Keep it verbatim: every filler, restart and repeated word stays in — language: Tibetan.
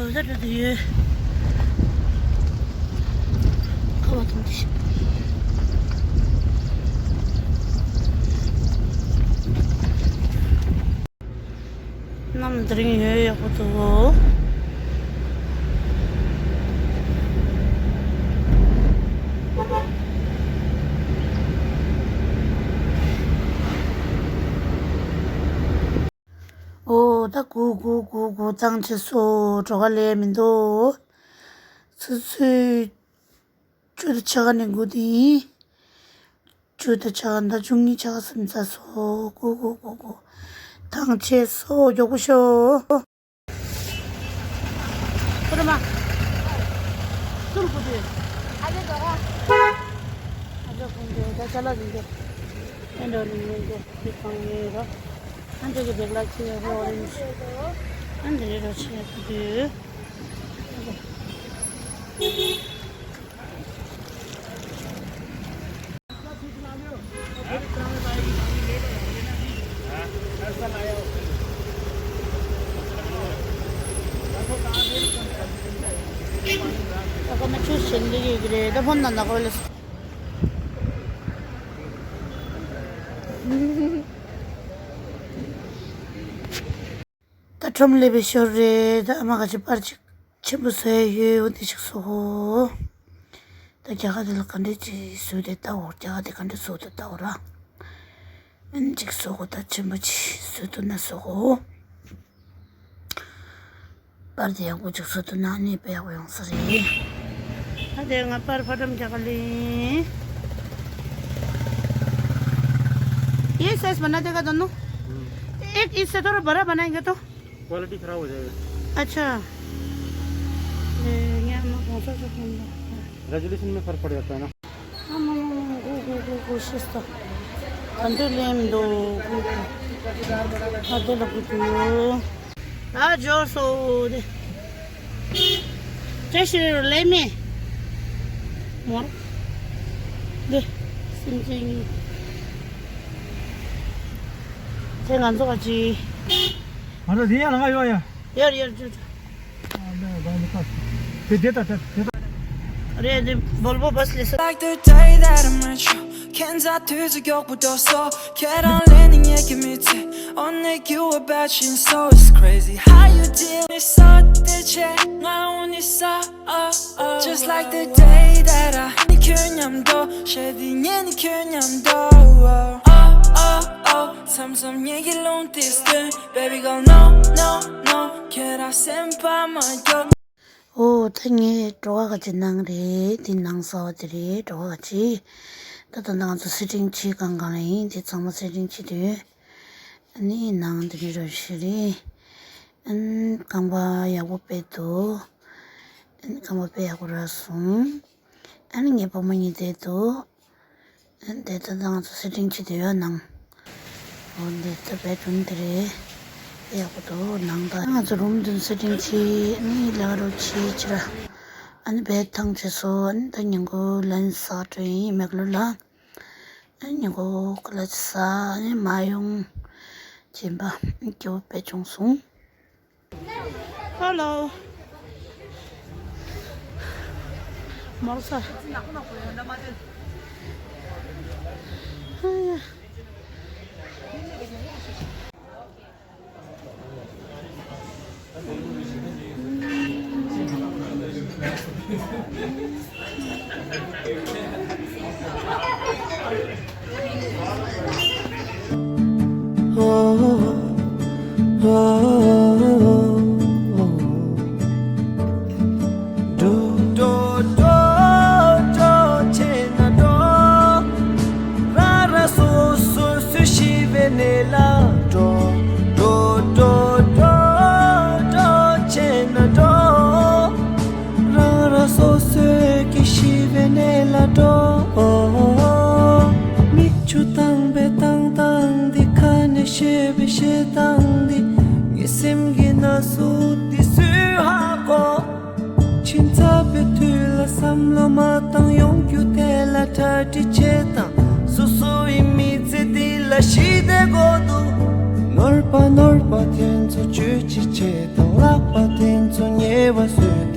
ད་འགྲོ་དུ་ཡོད། ཁ་བ་དང་དེ། གནམ་དེ་རིང་ཡོད་ཡག་པོ་འདུག་ཨོ་ད་གུ་གུ་གུ་གུ་བཏང་ཆེ་སོ་གྲོ་ག་ལས་མི་འདུག་ཚུ་ཚུ། བཅུ་དང་ཕྱེད་ཀ་ནས་དགུ་དེ་ཡིན། བཅུ་དང་ཕྱེད་ཀ་ད་བཅུ་གཉིས་ཕྱེད་ཀ་སུམ་རྩ་སོ་གུ་གུ་གུ་གུ། ཐང་ཆད་སོ་མགྱོགས་པོ་ཤོག་ཁོ་ར་མ། སུར་གུ་དེ། ཨ་ཅེ་དོ་ར། ཨ་ཅེ་ཁོང་དེ་ད་ཅ་ལག་ཡིན་དེ། ཨེ་འདྲ་ནི་ཡིན་དེ་དེ་གང་ཡིན་ར། ཨ་འདྲ་གི་བེག་ལ་ཆེ་ཡོད་རེད་ཨོ་རེན་ཇི། ཨ་འདྲ་རེད་ར་ཆེ་ཡོད་དེ། ད་ཁོ་མ་ཆུ་ཞིག་འདི་གི་རེད་ད་ཕོན་ན་ན་ཁོ་ལ། ད་ཁྲོམ་སླེབས་པའི་ཞོར་རེད། ད་ཨ་མ་ག་ཅིག་པར་ཅིག་ཆེན་པོ་བཟོས་ཡོད། འོ་དེ་ཅིག་བཟོ་གོ་ད་རྒྱ་གར་དེ་ལ་ག་འདྲས་ཅིག་བཟོས་ཏེ་ལྟ་འོ། རྒྱ་གར་དེ་ག་འདྲས་བཟོ་ཏེ་ལྟ་འོ་ར། ཨན་ཅིག་བཟོ་གོ་ད་ཆེན་པོ་ཅིག་བཟོ་ཐུབ་ན་བཟོ་གོ་པར་དེ་ཡག་པོ་ཅིག་བཟོ་ཐུབ་ན་ཨ་ནི་དཔེ་ཡག་པོ་ཡོང་ས་རེད། ད་དེ་ང་པར་ཕ་ཊམ་རྒྱ་གར་ལིན། ये साइज बना देगा दोनों? एक इससे थोड़ा बड़ा बनाएंगे तो। क्वालिटी खराब हो जाएगा। अच्छा। ए, यहाँ में कौन सा सा कौन सा? रेजोल्यूशन में फर्क पड़ जाता है ना। आमामामामा, गो गो गो गो, सिस्टर। कन्ट्री लेम दो, गो गो। अदे लगो दो। आ, जोर सो दे। जय श्री लेमे। मोर। दे। सिंचिंग। ཚེ་ང་ཚོ་ག་ཅི། ང་ཚོ་དེ་ཡང་ལ་ང་ཡོད་ཡ། ཡར་ཡར་ཅོ་ཅོ། དེ་དེ་ད་དེ་དེ་ད། རེད་དེ་བོལ་བོ་བྷ་སི་ལས་ས། Like the day that I met you. ཁྱེད་ཚ་དུས་སུ་མགྱོགས་པོ་འགྲོ་སོ། ཁྱེད་རང་ལས་ནི་ངེད་ཀྱི་མི་ཚེ། Only you about you so it's crazy how you deal me so དེ་ཆེ་ང་འོ་ནི་ས། Just like the day that I ནི་ཁྱོད་མཉམ་དུ་ཞེ་དེ་ངས་ནི་ཁྱོད་མཉམ་དུ། Oh, oh, oh. མཚམས་མཚམས་ངེད་ཀྱི་ལུང་དེ་སྟོན། Baby girl, no, no, no. ཁྱེད་རང་སེམས་པ་མ་སྐྱོ། ཨོ་ད་ངས་གྲོ་ག་ག་ཅི་ནང་རེད། དེ་ནང་ས་བ་དེ་རེད། གྲོ་ག་ག་ཅི། ད་ད་ནང་ཚོ་སེ་ཊིང་བྱེད་གང་གང་ལ་ཡིན། དེ་ཚང་མ་སེ་ཊིང་བྱེད་དུས། ཨ་ནི་ནང་དེ་རེད་རོ་ཞེ་རེད། ཨན་རྐང་པ་ཡག་པོ་དཔེ་འདུག་ཨན་རྐང་པ་དཔེ་ཡག་པོ་རག་སོང་། ཨ་ནི་ངའི་བུ་མོ་གཉིས་བསྡད་འདུག་ཨན་དེ་ད་ང་ཚོ་སེ་ཊིང་བྱེད་དུ་ཡོད་ནང་། འོ་འདི་ད་བེད་རུམ་དེ་རེད། དཔེ་ཡག་པོ་འདུག་ནང་ད་ང་ཚོ་རུམ་དེ་སེ་ཊིང་བྱེད། ཨ་ནི་ལ་རོ་བྱེད་ཅི་ར། ཨ་ནི་བེད་ཐང་བྱེད་སོ། ཨ་ནི་ད་ཉིན་གུང་ལན་ཟ་འགྲོ་ཡིན་མེག་ལོར་ལ། ཨ་ནི་ཉིན་གུང་ཀ་ལ་ཅི་ཟ། ཨ་ནི་མ་ཡོང་། བྱིན་པ་སྐྱོ་བོ་དཔེ་བྱུང་སོང་། Hello. མོར་ས། འགྲོ་འགྲོ་འགྲོ་འགྲོ་བྱས་ན་འགྲོ། རང་རང་སོ་སོ་སུ་ཤི་བའི་གནས་ལ་འགྲོ། འགྲོ་འགྲོ་འགྲོ་འགྲོ་བྱས་ན་འགྲོ། རང་རང་སོ་སོའི་གི་ཤི་བའི་གནས་ལ་འགྲོ། མིག་ཆུ་བཏང་བའི་བཏང་བཏང་འདི་ཁ་ནས་བཤད་པའི་བཤད་སྟངས་འདི་ངའི་སེམས་ཀྱི་ན་ཟུག་འདི་སུས་ཧ་གོ། ཕྱི་ཚ་བའི་དུས་ལ་བསམ་བློ་མ་བཏང་ཡོང་རྒྱུ་དེ་ལ་གྲ་སྒྲིག་བྱེད་དང་། སོ་སོ་ཡི་མི་ཚེ་འདི་ལ་ཞི་བདེ་དགོས་འདུག་ནོར་པ་ནོར་པ་དེ་ཚོ་གཅོད་ཅིག་བྱེད་དང་། ལག་པ་དེ་ཚོ་ཉེས་པ་བཟོས་དང་།